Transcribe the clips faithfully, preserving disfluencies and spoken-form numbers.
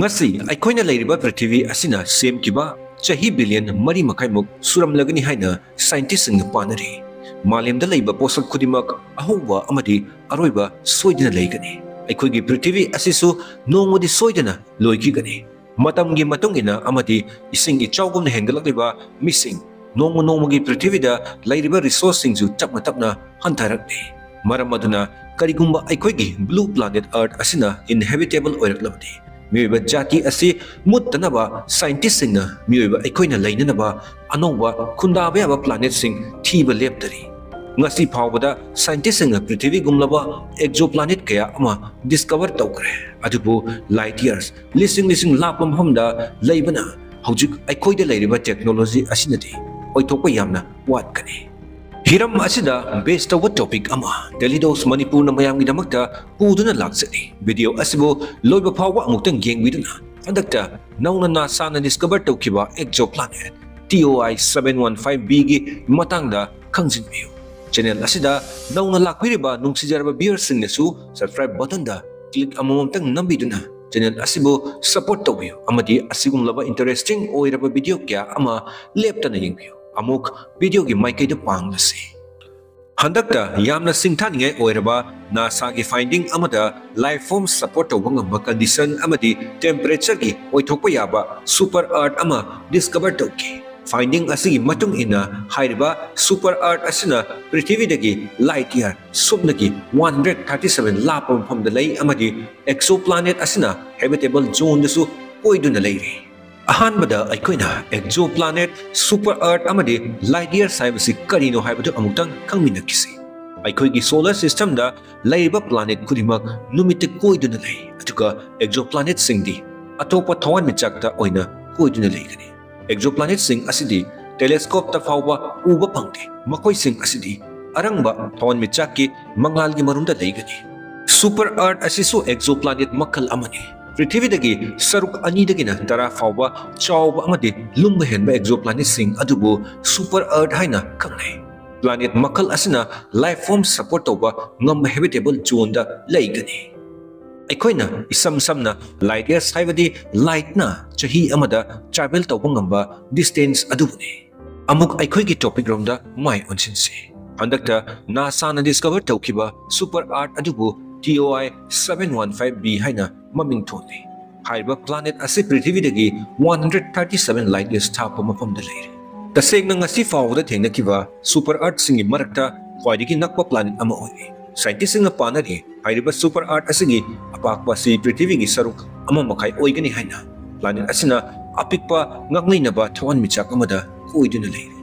ꯃꯁꯤ ꯑꯩꯈꯣꯏꯅ ꯂꯩꯔꯤꯕ ꯄ꯭ꯔꯤꯊꯤꯕꯤ ꯑꯁꯤꯅ ꯁꯦꯝꯈꯤꯕ ꯆꯍꯤ ꯕꯤꯂꯤꯌꯟ ꯃꯔꯤ ꯃꯈꯥꯏꯃꯨꯛ ꯁꯨꯔꯝꯂꯒꯅꯤ ꯍꯥꯏꯅ ꯁꯥꯏꯟꯇꯤꯁꯁꯤꯡꯅ ꯄꯥꯅꯔꯤ꯫ ꯃꯥꯂꯦꯝꯗ ꯂꯩꯕ ꯄꯣꯠꯁꯛ ꯈꯨꯗꯤꯡꯃꯛ ꯑꯍꯧꯕ ꯑꯃꯗꯤ ꯑꯔꯣꯏꯕ ꯁꯣꯏꯗꯅ ꯂꯩꯒꯅꯤ꯫ ꯑꯩꯈꯣꯏꯒꯤ ꯄ꯭ꯔꯤꯊꯤꯕꯤ ꯑꯁꯤꯁꯨ ꯅꯣꯡꯃꯗꯤ ꯁꯣꯏꯗꯅ ꯂꯣꯏꯈꯤꯒꯅꯤ꯫ ꯃꯇꯝꯒꯤ ꯃꯇꯨꯡ ꯏꯟꯅ ꯑꯃꯗꯤ ꯏꯁꯤꯡ ꯏꯆꯥꯎꯒꯨꯝꯅ ꯍꯦꯟꯒꯠꯂꯛꯂꯤꯕ ꯃꯤꯁꯤꯡ, ꯅꯣꯡꯃ ꯅꯣꯡꯃꯒꯤ ꯄ꯭ꯔꯤꯊꯤꯕꯤꯗ ꯂꯩꯔꯤꯕ ꯔꯤꯁꯣꯔꯁꯁꯤꯡꯁꯨ ꯇꯞꯅ ꯇꯞꯅ ꯍꯟꯊꯔꯛꯂꯤ꯫ ꯃꯔꯝ ꯑꯗꯨꯅ ꯀꯔꯤꯒꯨꯝꯕ ꯑꯩꯈꯣꯏꯒꯤ ꯕ꯭ꯂꯨ ꯄ꯭ꯂꯥꯅꯦꯠ ꯑꯔꯊ ꯑꯁꯤꯅ ꯏꯟꯍꯦꯕꯤꯇꯦꯕꯜ ꯑꯣꯏꯔꯛꯂꯕꯗꯤ, ꯃꯤꯑꯣꯏꯕ ꯖꯥꯇꯤ ꯑꯁꯤ ꯃꯨꯠꯇꯅꯕ ꯁꯥꯏꯟꯇꯤꯁꯁꯤꯡꯅ ꯃꯤꯑꯣꯏꯕ ꯑꯩꯈꯣꯏꯅ ꯂꯩꯅꯅꯕ ꯑꯅꯧꯕ ꯈꯨꯟꯗꯥꯕ ꯌꯥꯕ ꯄ꯭ꯂꯥꯅꯦꯠꯁꯤꯡ ꯊꯤꯕ ꯂꯦꯞꯇꯔꯤ꯫ ꯉꯁꯤ ꯐꯥꯎꯕꯗ ꯁꯥꯏꯟꯇꯤꯁꯁꯤꯡꯅ ꯄ꯭ꯔꯤꯊꯤꯕꯤꯒꯨꯝꯂꯕ ꯑꯦꯛꯖꯣ ꯄ꯭ꯂꯥꯅꯦꯠ ꯀꯌꯥ ꯑꯃ ꯗꯤꯁꯀꯚꯔ ꯇꯧꯈ꯭ꯔꯦ, ꯑꯗꯨꯕꯨ ꯂꯥꯏꯠ ꯌꯔꯁ ꯂꯤꯁꯤꯡ ꯂꯤꯁꯤꯡ ꯂꯥꯞꯄ ꯃꯐꯝꯗ ꯂꯩꯕꯅ ꯍꯧꯖꯤꯛ ꯑꯩꯈꯣꯏꯗ ꯂꯩꯔꯤꯕ ꯇꯦꯛꯅꯣꯂꯣꯖꯤ ꯑꯁꯤꯅꯗꯤ ꯑꯣꯏꯊꯣꯛꯄ ꯌꯥꯝꯅ ꯋꯥꯠꯀꯅꯤ꯫ ꯍꯤꯔꯝ ꯑꯁꯤꯗ ꯕꯦꯁ ꯇꯧꯕ ꯇꯣꯄꯤꯛ ꯑꯃ ꯗꯦꯂꯤꯗꯣꯁ ꯃꯅꯤꯄꯨꯔꯅ ꯃꯌꯥꯝꯒꯤꯗꯃꯛꯇ ꯄꯨꯗꯨꯅ ꯂꯥꯛꯆꯔꯤ꯫ ꯚꯤꯗꯤꯑꯣ ꯑꯁꯤꯕꯨ ꯂꯣꯏꯕ ꯐꯥꯎꯕ ꯑꯃꯨꯛꯇꯪ ꯌꯦꯡꯕꯤꯗꯨꯅ ꯍꯟꯗꯛꯇ ꯅꯧꯅ ꯅꯥꯁꯥꯅ ꯗꯤꯁꯀꯚꯔ ꯇꯧꯈꯤꯕ Akzo planet T O I seven one five ꯕꯤꯒꯤ ꯃꯇꯥꯡꯗ ꯈꯪꯖꯤꯟꯕꯤꯌꯨ꯫ ꯆꯦꯅꯦꯜ ꯑꯁꯤꯗ ꯅꯧꯅ ꯂꯥꯛꯄꯤꯔꯤꯕ ꯅꯨꯡꯁꯤꯖꯔꯕ ꯚꯤꯌꯔꯁꯤꯡꯅꯁꯨ ꯁꯕꯁꯀ꯭ꯔꯥꯏꯕ ꯕꯇꯟꯗ ꯀ꯭ꯂꯤꯛ ꯑꯃꯃꯝꯇꯪ ꯅꯝꯕꯤꯗꯨꯅ ꯆꯦꯅꯦꯜ ꯑꯁꯤꯕꯨ ꯁꯄꯣꯔꯠ ꯇꯧꯕꯤꯌꯨ ꯑꯃꯗꯤ ꯑꯁꯤꯒꯨꯝꯂꯕ ꯏꯟꯇꯔꯦꯁꯇꯤꯡ ꯑꯣꯏꯔꯕ ꯚꯤꯗꯤꯑꯣ ꯀꯌꯥ ꯑꯃ ꯂꯦꯞꯇꯅ ꯌꯦꯡꯕꯤꯌꯨ꯫ ꯑꯃꯨꯛ ꯚꯤꯗꯤꯑꯣꯒꯤ ꯃꯥꯏꯀꯩꯗ ꯄꯥꯡꯂꯁꯤ꯫ ꯍꯟꯗꯛꯇ ꯌꯥꯝꯅ ꯁꯤꯡꯊꯥꯅꯤꯡꯉꯥꯏ ꯑꯣꯏꯔꯕ ꯅꯥꯁꯥꯒꯤ ꯐꯥꯏꯟꯗꯤꯡ ꯑꯃꯗ ꯂꯥꯏꯐ ꯐꯣꯔꯝ ꯁꯄꯣꯔꯠ ꯇꯧꯕ ꯉꯝꯕ ꯀꯟꯗꯤꯁꯟ ꯑꯃꯗꯤ ꯇꯦꯝꯄꯔꯦꯆꯔꯒꯤ ꯑꯣꯏꯊꯣꯛꯄ ꯌꯥꯕ ꯁꯨꯄꯔ ꯑꯔꯊ ꯑꯃ ꯗꯤꯁꯀꯚꯔ ꯇꯧꯈꯤ꯫ ꯐꯥꯏꯟꯗꯤꯡ ꯑꯁꯤꯒꯤ ꯃꯇꯨꯡ ꯏꯟꯅ ꯍꯥꯏꯔꯤꯕ ꯁꯨꯄꯔ ꯑꯔꯊ ꯑꯁꯤꯅ ꯄ꯭ꯔꯤꯊꯤꯕꯤꯗꯒꯤ ꯂꯥꯏꯠ ꯌꯥꯔ ꯁꯨꯞꯅꯒꯤ ꯋꯥꯟ ꯍꯟꯗ꯭ꯔꯦꯠ ꯊꯥꯔꯇꯤ ꯁꯚꯦꯟ ꯂꯥꯞꯄ ꯃꯐꯝꯗ ꯂꯩ ꯑꯃꯗꯤ ꯑꯦꯛꯁꯣ ꯄ꯭ꯂꯥꯅꯦꯠ ꯑꯁꯤꯅ ꯍꯦꯕꯤꯇꯦꯕꯜ ꯖꯣꯟꯗꯁꯨ ꯀꯣꯏꯗꯨꯅ ꯂꯩꯔꯤ꯫ ꯑꯍꯥꯟꯕꯗ ꯑꯩꯈꯣꯏꯅ ꯑꯦꯛꯖꯣ ꯄ꯭ꯂꯥꯅꯦꯠ, ꯁꯨꯄꯔ ꯑꯔꯊ ꯑꯃꯗꯤ ꯂꯥꯏꯠ ꯌꯥꯔꯁ ꯍꯥꯏꯕꯁꯤ ꯀꯔꯤꯅꯣ ꯍꯥꯏꯕꯗꯨ ꯑꯃꯨꯛꯇꯪ ꯈꯪꯃꯤꯟꯅꯈꯤꯁꯤ꯫ ꯑꯩꯈꯣꯏꯒꯤ ꯁꯣꯂꯔ ꯁꯤꯁꯇꯝꯗ ꯂꯩꯔꯤꯕ ꯄ꯭ꯂꯥꯅꯦꯠ ꯈꯨꯗꯤꯡꯃꯛ ꯅꯨꯃꯤꯠꯇ ꯀꯣꯏꯗꯨꯅ ꯂꯩ, ꯑꯗꯨꯒ ꯑꯦꯛꯖꯣ ꯄ꯭ꯂꯥꯅꯦꯠꯁꯤꯡꯗꯤ ꯑꯇꯣꯞꯄ ꯊꯋꯥꯟꯃꯤꯆꯥꯛꯇ ꯑꯣꯏꯅ ꯀꯣꯏꯗꯨꯅ ꯂꯩꯒꯅꯤ꯫ ꯑꯦꯛꯖꯣ ꯄ꯭ꯂꯥꯅꯦꯠꯁꯤꯡ ꯑꯁꯤꯗꯤ ꯇꯦꯂꯦꯁꯀꯣꯞꯇ ꯐꯥꯎꯕ ꯎꯕ ꯐꯪꯗꯦ꯫ ꯃꯈꯣꯏꯁꯤꯡ ꯑꯁꯤꯗꯤ ꯑꯔꯪꯕ ꯊꯋꯥꯟꯃꯤꯆꯥꯛꯀꯤ ꯃꯉꯥꯜꯒꯤ ꯃꯔꯨꯝꯗ ꯂꯩꯒꯅꯤ꯫ ꯁꯨꯄꯔ ꯑꯔꯊ ꯑꯁꯤꯁꯨ ꯑꯦꯛꯖꯣ ꯄ꯭ꯂꯥꯅꯦꯠ ꯃꯈꯜ ꯑꯃꯅꯤ꯫ ꯄ꯭ꯔꯤꯊꯤꯕꯤꯗꯒꯤ ꯁꯔꯨꯛ ꯑꯅꯤꯗꯒꯤꯅ ꯇꯔꯥ ꯐꯥꯎꯕ ꯆꯥꯎꯕ ꯑꯃꯗꯤ ꯂꯨꯝꯕ ꯍꯦꯟꯕ ꯑꯦꯛꯖꯣ ꯄ꯭ꯂꯥꯅꯦꯠꯁꯤꯡ ꯑꯗꯨꯕꯨ ꯁꯨꯄꯔ ꯑꯔꯊ ꯍꯥꯏꯅ ꯈꯪꯅꯩ꯫ ꯄ꯭ꯂꯥꯅꯦꯠ ꯃꯈꯜ ꯑꯁꯤꯅ ꯂꯥꯏꯐ ꯐꯣꯔꯝ ꯁꯄꯣꯔꯠ ꯇꯧꯕ ꯉꯝꯕ ꯍꯦꯕꯤꯇꯦꯕꯜ ꯖꯣꯟꯗ ꯂꯩꯒꯅꯤ꯫ ꯑꯩꯈꯣꯏꯅ ꯏꯁꯝ ꯁꯝꯅ light years ꯍꯥꯏꯕꯗꯤ lightꯅ ꯆꯍꯤ ꯑꯃꯗ travel ꯇꯧꯕ ꯉꯝꯕ distance ꯑꯗꯨꯕꯨꯅꯤ꯫ ꯑꯃꯨꯛ ꯑꯩꯈꯣꯏꯒꯤ topic ꯔꯣꯝꯗ ꯃꯥꯏ ꯑꯣꯟꯁꯤꯟꯁꯤ꯫ ꯍꯟꯗꯛꯇ NASAꯅ discover ꯇꯧꯈꯤꯕ super Earth ꯑꯗꯨꯕꯨ T O I seven one five b ꯍꯥꯏꯅ ꯃꯃꯤꯡ ꯊꯣꯜꯂꯤ꯫ ꯍꯥꯏꯔꯤꯕ planet ꯑꯁꯤ ꯄ꯭ꯔꯤꯊꯤꯕꯤꯗꯒꯤ one hundred thirty seven light years ꯊꯥꯞꯄ ꯃꯐꯝꯗ ꯂꯩꯔꯤ꯫ ꯇꯁꯦꯡꯅ ꯉꯁꯤ ꯐꯥꯎꯕꯗ ꯊꯦꯡꯅꯈꯤꯕ super Earthꯁꯤꯡꯒꯤ ꯃꯔꯛꯇ ꯈ꯭ꯋꯥꯏꯗꯒꯤ ꯅꯛꯄ planet ꯑꯃ ꯑꯣꯏꯔꯤ꯫ Scientistꯁꯤꯡꯅ ꯄꯥꯅꯔꯤ, ꯍꯥꯏꯔꯤꯕ super Earth ꯑꯁꯤꯒꯤ ꯑꯄꯥꯛꯄ ꯑꯁꯤ ꯄ꯭ꯔꯤꯊꯤꯕꯤꯒꯤ ꯁꯔꯨꯛ ꯑꯃ ꯃꯈꯥꯏ ꯑꯣꯏꯒꯅꯤ ꯍꯥꯏꯅ planet ꯑꯁꯤꯅ ꯑꯄꯤꯛꯄ ꯉꯥꯡꯂꯩꯅꯕ ꯊꯋꯥꯟꯃꯤꯆꯥꯛ ꯑꯃꯗ ꯀꯣꯏꯗꯨꯅ ꯂꯩꯔꯤ꯫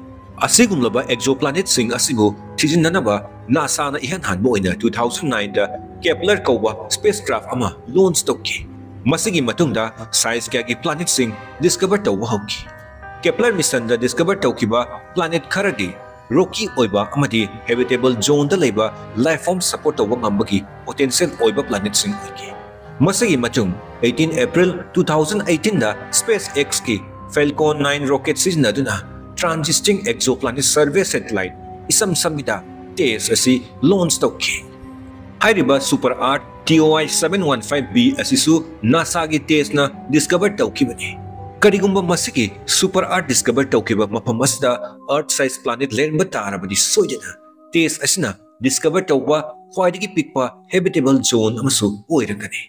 ꯑꯁꯤꯒꯨꯝꯂꯕ exoplanetꯁꯤꯡ ꯑꯁꯤꯕꯨ ꯊꯤꯖꯤꯟꯅꯅꯕ NASAꯅ ꯏꯍꯥꯟ ꯍꯥꯟꯕ ꯑꯣꯏꯅ two thousand nineꯗ Kepler ꯀꯧꯕ spacecraft ꯑꯃ launch ꯇꯧꯈꯤ꯫ ꯃꯁꯤꯒꯤ ꯃꯇꯨꯡꯗ size ꯀꯌꯥꯒꯤ planetꯁꯤꯡ discover ꯇꯧꯕ ꯍꯧꯈꯤ꯫ Kepler missionꯗ discover ꯇꯧꯈꯤꯕ planet ꯈꯔꯗꯤ rocky ꯑꯣꯏꯕ ꯑꯃꯗꯤ habitable zoneꯗ ꯂꯩꯕ life form support ꯇꯧꯕ ꯉꯝꯕꯒꯤ potential ꯑꯣꯏꯕ planetꯁꯤꯡ ꯑꯣꯏꯈꯤ꯫ ꯃꯁꯤꯒꯤ ꯃꯇꯨꯡ eighteen April two thousand eighteenꯗ SpaceXꯀꯤ Falcon nine rocket ꯁꯤꯖꯤꯟꯅꯗꯨꯅ Transiting Exoplanet Survey Satellite, ꯏꯁꯝ ꯁꯝꯕꯗ TESS ꯑꯁꯤ launch ꯇꯧꯈꯤ꯫ ꯍꯥꯏꯔꯤꯕ super Earth T O I seven one five b ꯑꯁꯤꯁꯨ NASAꯒꯤ TESSꯅ discover ꯇꯧꯈꯤꯕꯅꯤ꯫ ꯀꯔꯤꯒꯨꯝꯕ ꯃꯁꯤꯒꯤ super Earth discover ꯇꯧꯈꯤꯕ ꯃꯐꯝ ꯑꯁꯤꯗ Earth size planet ꯂꯩꯔꯝꯕ ꯇꯥꯔꯕꯗꯤ ꯁꯣꯏꯗꯅ TESS ꯑꯁꯤꯅ discover ꯇꯧꯕ ꯈ꯭ꯋꯥꯏꯗꯒꯤ ꯄꯤꯛꯄ habitable zone ꯑꯃꯁꯨ ꯑꯣꯏꯔꯒꯅꯤ꯫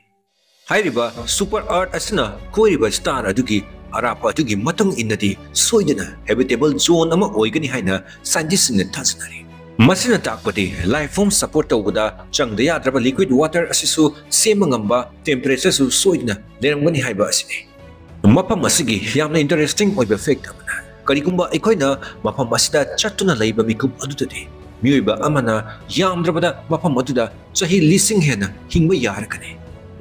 ꯍꯥꯏꯔꯤꯕ super Earth ꯑꯁꯤꯅ ꯀꯣꯏꯔꯤꯕ star ꯑꯗꯨꯒꯤ ꯑꯔꯥꯞꯄ ꯑꯗꯨꯒꯤ ꯃꯇꯨꯡ ꯏꯟꯅꯗꯤ ꯁꯣꯏꯗꯅ habitable zone ꯑꯃ ꯑꯣꯏꯒꯅꯤ ꯍꯥꯏꯅ scientistꯁꯤꯡꯅ ꯊꯥꯖꯅꯔꯤ꯫ ꯃꯁꯤꯅ ꯇꯥꯛꯄꯗꯤ life form support ꯇꯧꯕꯗ ꯆꯪꯗ ꯌꯥꯗ꯭ꯔꯕ liquid water ꯑꯁꯤꯁꯨ ꯁꯦꯝꯕ ꯉꯝꯕ temperatureꯁꯨ ꯁꯣꯏꯗꯅ ꯂꯩꯔꯝꯒꯅꯤ ꯍꯥꯏꯕ ꯑꯁꯤꯅꯤ꯫ ꯃꯐꯝ ꯑꯁꯤꯒꯤ ꯌꯥꯝꯅ interesting ꯑꯣꯏꯕ fact ꯑꯃꯅ, ꯀꯔꯤꯒꯨꯝꯕ ꯑꯩꯈꯣꯏꯅ ꯃꯐꯝ ꯑꯁꯤꯗ ꯆꯠꯇꯨꯅ ꯂꯩꯕ ꯃꯤꯀꯨꯞ ꯑꯗꯨꯗꯗꯤ ꯃꯤꯑꯣꯏꯕ ꯑꯃꯅ ꯌꯥꯝꯗ꯭ꯔꯕꯗ ꯃꯐꯝ ꯑꯗꯨꯗ ꯆꯍꯤ ꯂꯤꯁꯤꯡ ꯍꯦꯟꯅ ꯍꯤꯡꯕ ꯌꯥꯔꯒꯅꯤ꯫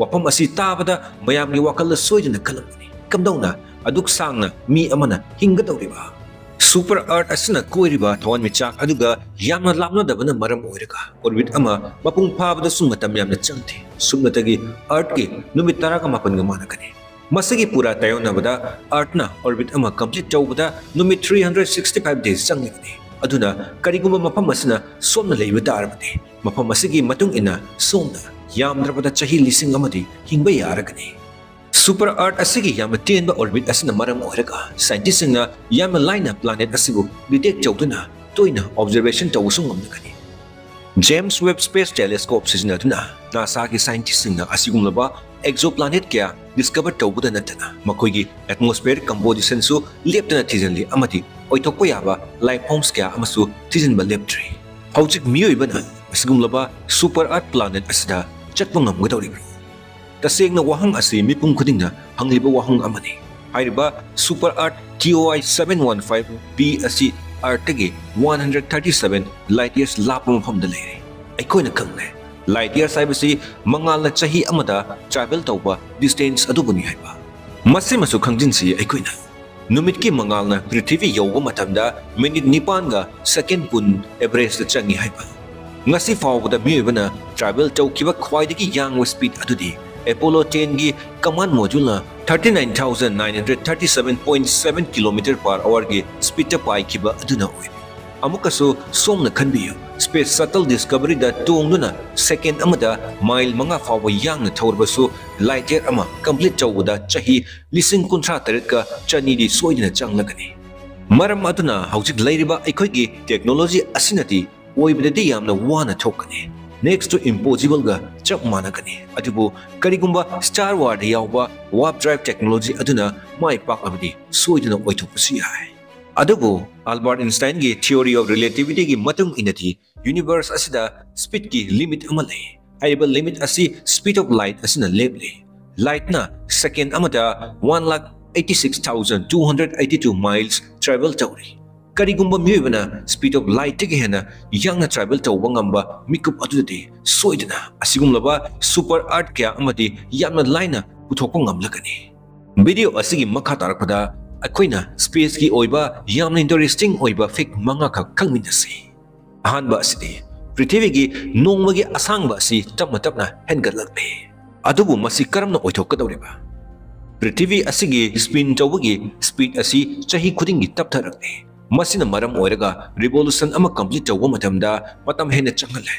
ꯋꯥꯐꯝ ꯑꯁꯤ ꯇꯥꯕꯗ ꯃꯌꯥꯝꯒꯤ ꯋꯥꯈꯜꯗ ꯁꯣꯏꯗꯅ ꯈꯜꯂꯝꯒꯅꯤ, "ꯀꯝꯗꯧꯅ ꯑꯗꯨꯛ ꯁꯥꯡꯅ ꯃꯤ ꯑꯃꯅ ꯍꯤꯡꯒꯗꯧꯔꯤꯕ?" Super Earth ꯑꯁꯤꯅ ꯀꯣꯏꯔꯤꯕ ꯊꯋꯥꯟꯃꯤꯆꯥꯛ ꯑꯗꯨꯒ ꯌꯥꯝꯅ ꯂꯥꯞꯅꯗꯕꯅ ꯃꯔꯝ ꯑꯣꯏꯔꯒ orbit ꯑꯃ ꯃꯄꯨꯡ ꯐꯥꯕꯗꯁꯨ ꯃꯇꯝ ꯌꯥꯝꯅ ꯆꯪꯗꯦ꯫ ꯁꯨꯞꯅꯇꯒꯤ Earthꯀꯤ ꯅꯨꯃꯤꯠ ꯇꯔꯥꯒ ꯃꯥꯄꯟꯒ ꯃꯥꯟꯅꯒꯅꯤ꯫ ꯃꯁꯤꯒꯤ ꯄꯨꯔꯥ ꯇꯥꯏꯌꯣꯟꯅꯕꯗ Earthꯅ orbit ꯑꯃ complete ꯇꯧꯕꯗ ꯅꯨꯃꯤꯠ three hundred sixty five days ꯆꯪꯂꯤꯕꯅꯤ꯫ ꯑꯗꯨꯅ ꯀꯔꯤꯒꯨꯝꯕ ꯃꯐꯝ ꯑꯁꯤꯅ ꯁꯣꯝꯅ ꯂꯩꯕ ꯇꯥꯔꯕꯗꯤ, ꯃꯐꯝ ꯑꯁꯤꯒꯤ ꯃꯇꯨꯡ ꯏꯟꯅ ꯁꯣꯝꯅ ꯌꯥꯝꯗ꯭ꯔꯕꯗ ꯆꯍꯤ ꯂꯤꯁꯤꯡ ꯑꯃꯗꯤ ꯍꯤꯡꯕ ꯌꯥꯔꯒꯅꯤ꯫ Super Earth ꯑꯁꯤꯒꯤ ꯌꯥꯝꯅ ꯇꯦꯟꯕ orbit ꯑꯁꯤꯅ ꯃꯔꯝ ꯑꯣꯏꯔꯒ scientistꯁꯤꯡꯅ ꯌꯥꯝꯅ ꯂꯥꯏꯅ planet ꯑꯁꯤꯕꯨ detect ꯇꯧꯗꯨꯅ ꯇꯣꯏꯅ observation ꯇꯧꯕꯁꯨ ꯉꯝꯂꯒꯅꯤ꯫ James Webb Space Telescope ꯁꯤꯖꯤꯟꯅꯗꯨꯅ NASAꯒꯤ scientistꯁꯤꯡꯅ ꯑꯁꯤꯒꯨꯝꯂꯕ exoplanet ꯀꯌꯥ discover ꯇꯧꯕꯗ ꯅꯠꯇꯅ ꯃꯈꯣꯏꯒꯤ atmospheric compositionꯁꯨ ꯂꯦꯞꯇꯅ ꯊꯤꯖꯤꯜꯂꯤ ꯑꯃꯗꯤ ꯑꯣꯏꯊꯣꯛꯄ ꯌꯥꯕ life forms ꯀꯌꯥ ꯑꯃꯁꯨ ꯊꯤꯖꯤꯟꯕ ꯂꯦꯞꯇ꯭ꯔꯤ꯫ ꯍꯧꯖꯤꯛ ꯃꯤꯑꯣꯏꯕꯅ ꯑꯁꯤꯒꯨꯝꯂꯕ super earth planet ꯑꯁꯤꯗ ꯆꯠꯄ ꯉꯝꯒꯗꯧꯔꯤꯕ꯭ꯔꯥ? ꯇꯁꯦꯡꯅ ꯋꯥꯍꯪ ꯑꯁꯤ ꯃꯤꯄꯨꯝ ꯈꯨꯗꯤꯡꯅ ꯍꯪꯂꯤꯕ ꯋꯥꯍꯪ ꯑꯃꯅꯤ꯫ ꯍꯥꯏꯔꯤꯕ super earth T O I seven one five b ꯑꯁꯤ Earthꯇꯒꯤ one hundred thirty seven light years ꯂꯥꯞꯄ ꯃꯐꯝꯗ ꯂꯩꯔꯤ꯫ ꯑꯩꯈꯣꯏꯅ ꯈꯪꯂꯦ, light years ꯍꯥꯏꯕꯁꯤ ꯃꯉꯥꯜꯅ ꯆꯍꯤ ꯑꯃꯗ travel ꯇꯧꯕ distance ꯑꯗꯨꯕꯨꯅꯤ ꯍꯥꯏꯕ꯫ ꯃꯁꯤꯃꯁꯨ ꯈꯪꯖꯤꯟꯁꯤ ꯑꯩꯈꯣꯏꯅ꯫ ꯅꯨꯃꯤꯠꯀꯤ ꯃꯉꯥꯜꯅ ꯄ꯭ꯔꯤꯊꯤꯕꯤ ꯌꯧꯕ ꯃꯇꯝꯗ minute ꯅꯤꯄꯥꯟꯒ second ꯀꯨꯟ averageꯇ ꯆꯪꯏ ꯍꯥꯏꯕ꯫ ꯉꯁꯤ ꯐꯥꯎꯕꯗ ꯃꯤꯑꯣꯏꯕꯅ travel ꯇꯧꯈꯤꯕ ꯈ꯭ꯋꯥꯏꯗꯒꯤ ꯌꯥꯡꯕ speed ꯑꯗꯨꯗꯤ Apollo tenꯒꯤ command moduleꯅ thirty nine thousand nine hundred thirty seven point seven kilometer per hourꯒꯤ speedꯇ ꯄꯥꯏꯈꯤꯕ ꯑꯗꯨꯅ ꯑꯣꯏꯔꯤ꯫ ꯑꯃꯨꯛꯀꯁꯨ ꯁꯣꯝꯅ ꯈꯟꯕꯤꯌꯨ, Space Shuttle Discoveryꯗ ꯇꯣꯡꯗꯨꯅ second ꯑꯃꯗ mile ꯃꯉꯥ ꯐꯥꯎꯕ ꯌꯥꯡꯅ ꯊꯧꯔꯕꯁꯨ light year ꯑꯃ complete ꯇꯧꯕꯗ ꯆꯍꯤ ꯂꯤꯁꯤꯡ ꯀꯨꯟꯊ꯭ꯔꯥ ꯇꯔꯦꯠꯀ ꯆꯅꯤꯗꯤ ꯁꯣꯏꯗꯅ ꯆꯪꯂꯒꯅꯤ꯫ ꯃꯔꯝ ꯑꯗꯨꯅ ꯍꯧꯖꯤꯛ ꯂꯩꯔꯤꯕ ꯑꯩꯈꯣꯏꯒꯤ technology ꯑꯁꯤꯅꯗꯤ ꯑꯣꯏꯕꯗꯗꯤ ꯌꯥꯝꯅ ꯋꯥꯅ ꯊꯣꯛꯀꯅꯤ, next to impossibleꯒ ꯆꯞ ꯃꯥꯟꯅꯒꯅꯤ꯫ ꯑꯗꯨꯕꯨ ꯀꯔꯤꯒꯨꯝꯕ Star Warꯗ ꯌꯥꯎꯕ warp drive technology ꯑꯗꯨꯅ ꯃꯥꯏ ꯄꯥꯛꯂꯕꯗꯤ ꯁꯣꯏꯗꯅ ꯑꯣꯏꯊꯣꯛꯄꯁꯨ ꯌꯥꯏ꯫ ꯑꯗꯨꯕꯨ Albert Einsteinꯒꯤ theory of relativityꯒꯤ ꯃꯇꯨꯡ ꯏꯟꯅꯗꯤ universe ꯑꯁꯤꯗ speedꯀꯤ limit ꯑꯃ ꯂꯩ꯫ ꯍꯥꯏꯔꯤꯕ limit ꯑꯁꯤ speed of light ꯑꯁꯤꯅ ꯂꯦꯞꯂꯤ꯫ Lightꯅ second ꯑꯃꯗ one lakh eighty six thousand two hundred eighty two miles travel ꯇꯧꯔꯤ꯫ ꯀꯔꯤꯒꯨꯝꯕ ꯃꯤꯑꯣꯏꯕꯅ speed of lightꯇꯒꯤ ꯍꯦꯟꯅ ꯌꯥꯡꯅ travel ꯇꯧꯕ ꯉꯝꯕ ꯃꯤꯀꯨꯞ ꯑꯗꯨꯗꯗꯤ ꯁꯣꯏꯗꯅ ꯑꯁꯤꯒꯨꯝꯂꯕ super earth ꯀꯌꯥ ꯑꯃꯗꯤ ꯌꯥꯝꯅ ꯂꯥꯏꯅ ꯄꯨꯊꯣꯛꯄ ꯉꯝꯂꯒꯅꯤ꯫ Video ꯑꯁꯤꯒꯤ ꯃꯈꯥ ꯇꯥꯔꯛꯄꯗ ꯑꯩꯈꯣꯏꯅ spaceꯀꯤ ꯑꯣꯏꯕ ꯌꯥꯝꯅ interesting ꯑꯣꯏꯕ fact ꯃꯉꯥꯈꯛ ꯈꯪꯃꯤꯟꯅꯁꯤ꯫ ꯑꯍꯥꯟꯕ ꯑꯁꯤꯗꯤ ꯄ꯭ꯔꯤꯊꯤꯕꯤꯒꯤ ꯅꯣꯡꯃꯒꯤ ꯑꯁꯥꯡꯕ ꯑꯁꯤ ꯇꯞꯅ ꯇꯞꯅ ꯍꯦꯟꯒꯠꯂꯛꯂꯤ꯫ ꯑꯗꯨꯕꯨ ꯃꯁꯤ ꯀꯔꯝꯅ ꯑꯣꯏꯊꯣꯛꯀꯗꯧꯔꯤꯕ? ꯄ꯭ꯔꯤꯊꯤꯕꯤ ꯑꯁꯤꯒꯤ spin ꯇꯧꯕꯒꯤ speed ꯑꯁꯤ ꯆꯍꯤ ꯈꯨꯗꯤꯡꯒꯤ ꯇꯞꯊꯔꯛꯂꯤ꯫ ꯃꯁꯤꯅ ꯃꯔꯝ ꯑꯣꯏꯔꯒ revolution ꯑꯃ complete ꯇꯧꯕ ꯃꯇꯝꯗ ꯃꯇꯝ ꯍꯦꯟꯅ ꯆꯪꯍꯜꯂꯦ꯫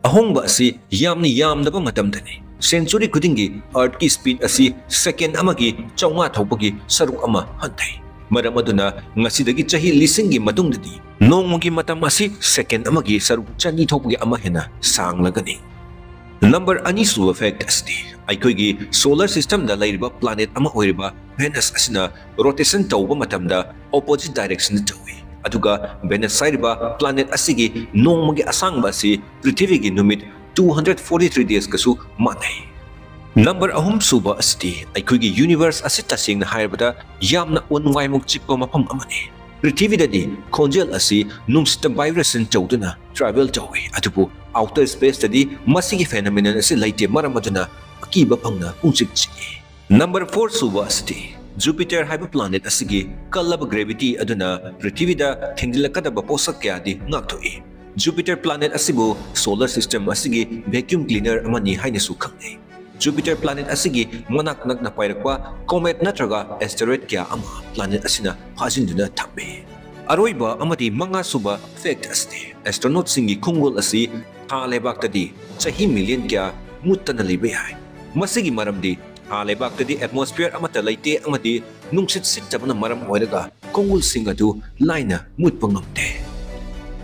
ꯑꯍꯣꯡꯕ ꯑꯁꯤ ꯌꯥꯝꯅ ꯌꯥꯝꯗꯕ ꯃꯇꯝꯗꯅꯤ꯫ Century ꯈꯨꯗꯤꯡꯒꯤ Earthꯀꯤ speed ꯑꯁꯤ second ꯑꯃꯒꯤ ꯆꯥꯝꯃꯉꯥ ꯊꯣꯛꯄꯒꯤ ꯁꯔꯨꯛ ꯑꯃ ꯍꯟꯊꯩ꯫ ꯃꯔꯝ ꯑꯗꯨꯅ ꯉꯁꯤꯗꯒꯤ ꯆꯍꯤ ꯂꯤꯁꯤꯡꯒꯤ ꯃꯇꯨꯡꯗꯗꯤ ꯅꯣꯡꯃꯒꯤ ꯃꯇꯝ ꯑꯁꯤ second ꯑꯃꯒꯤ ꯁꯔꯨꯛ ꯆꯅꯤ ꯊꯣꯛꯄꯒꯤ ꯑꯃ ꯍꯦꯟꯅ ꯁꯥꯡꯂꯒꯅꯤ꯫ Number ꯑꯅꯤꯁꯨꯕ fact ꯑꯁꯤꯗꯤ ꯑꯩꯈꯣꯏꯒꯤ solar systemꯗ ꯂꯩꯔꯤꯕ planet ꯑꯃ ꯑꯣꯏꯔꯤꯕ Venus ꯑꯁꯤꯅ rotation ꯇꯧꯕ ꯃꯇꯝꯗ opposite directionꯗ ꯇꯧꯏ꯫ ꯑꯗꯨꯒ Venus ꯍꯥꯏꯔꯤꯕ planet ꯑꯁꯤꯒꯤ ꯅꯣꯡꯃꯒꯤ ꯑꯁꯥꯡꯕ ꯑꯁꯤ ꯄ꯭ꯔꯤꯊꯤꯕꯤꯒꯤ ꯅꯨꯃꯤꯠ two hundred forty three daysꯀꯁꯨ ꯃꯥꯟꯅꯩ꯫ Number ꯑꯍꯨꯝꯁꯨꯕ ꯑꯁꯤꯗꯤ ꯑꯩꯈꯣꯏꯒꯤ universe ꯑꯁꯤ ꯇꯁꯦꯡꯅ ꯍꯥꯏꯔꯕꯗ ꯌꯥꯝꯅ ꯎꯟ ꯋꯥꯏꯃꯨꯛ ꯆꯤꯛꯄ ꯃꯐꯝ ꯑꯃꯅꯤ꯫ ꯄ꯭ꯔꯤꯊꯤꯕꯤꯗꯗꯤ ꯈꯣꯟꯖꯦꯜ ꯑꯁꯤ ꯅꯨꯡꯁꯤꯠꯇ vibration ꯇꯧꯗꯨꯅ travel ꯇꯧꯏ, ꯑꯗꯨꯕꯨ outer spaceꯇꯗꯤ ꯃꯁꯤꯒꯤ phenomenon ꯑꯁꯤ ꯂꯩꯇꯦ, ꯃꯔꯝ ꯑꯗꯨꯅ ꯑꯀꯤꯕ ꯐꯪꯅ ꯄꯨꯡꯆꯤꯛ ꯆꯤꯛꯏ꯫ Number fourꯁꯨꯕ ꯑꯁꯤꯗꯤ Jupiter ꯍꯥꯏꯕ planet ꯑꯁꯤꯒꯤ ꯀꯜꯂꯕ gravity ꯑꯗꯨꯅ ꯄ꯭ꯔꯤꯊꯤꯕꯤꯗ ꯊꯦꯡꯖꯤꯜꯂꯛꯀꯗꯕ ꯄꯣꯠꯁꯛ ꯀꯌꯥꯗꯤ ꯉꯥꯛꯊꯣꯛꯏ꯫ Jupiter planet ꯑꯁꯤꯕꯨ solar system ꯑꯁꯤꯒꯤ vacuum cleaner ꯑꯃꯅꯤ ꯍꯥꯏꯅꯁꯨ ꯈꯪꯅꯩ꯫ Jupiter planet ꯑꯁꯤꯒꯤ ꯃꯅꯥꯛ ꯅꯛꯅ ꯄꯥꯏꯔꯛꯄ comet ꯅꯠꯇ꯭ꯔꯒ asteroid ꯀꯌꯥ ꯑꯃ planet ꯑꯁꯤꯅ ꯐꯥꯖꯤꯟꯗꯨꯅ ꯊꯝꯃꯤ꯫ ꯑꯔꯣꯏꯕ ꯑꯃꯗꯤ ꯃꯉꯥꯁꯨꯕ fact ꯑꯁꯤꯗꯤ astronautꯁꯤꯡꯒꯤ ꯈꯣꯡꯒꯨꯜ ꯑꯁꯤ ꯊꯥ ꯂꯩꯕꯥꯛꯇꯗꯤ ꯆꯍꯤ million ꯀꯌꯥ ꯃꯨꯠꯇꯅ ꯂꯩꯕ ꯌꯥꯏ꯫ ꯃꯁꯤꯒꯤ ꯃꯔꯝꯗꯤ ꯊꯥ ꯂꯩꯕꯥꯛꯇꯗꯤ atmosphere ꯑꯃꯠꯇ ꯂꯩꯇꯦ ꯑꯃꯗꯤ ꯅꯨꯡꯁꯤꯠ ꯁꯤꯠꯇꯕꯅ ꯃꯔꯝ ꯑꯣꯏꯔꯒ ꯈꯣꯡꯒꯨꯜꯁꯤꯡ ꯑꯗꯨ ꯂꯥꯏꯅ ꯃꯨꯠꯄ ꯉꯝꯗꯦ꯫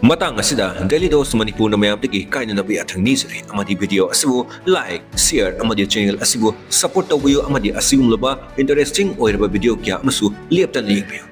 ꯃꯇꯥꯡ ꯑꯁꯤꯗ Daily Dose ꯃꯅꯤꯄꯨꯔꯅ ꯃꯌꯥꯝꯗꯒꯤ ꯀꯥꯏꯅꯅꯕ ꯌꯥꯊꯪ ꯅꯤꯖꯔꯤ, ꯑꯃꯗꯤ video ꯑꯁꯤꯕꯨ like, share ꯑꯃꯗꯤ channel ꯑꯁꯤꯕꯨ support ꯇꯧꯕꯤꯌꯨ, ꯑꯃꯗꯤ ꯑꯁꯤꯒꯨꯝꯂꯕ interesting ꯑꯣꯏꯔꯕ video ꯀꯌꯥ ꯑꯃꯁꯨ ꯂꯦꯞꯇꯅ ꯌꯦꯡꯕꯤꯌꯨ꯫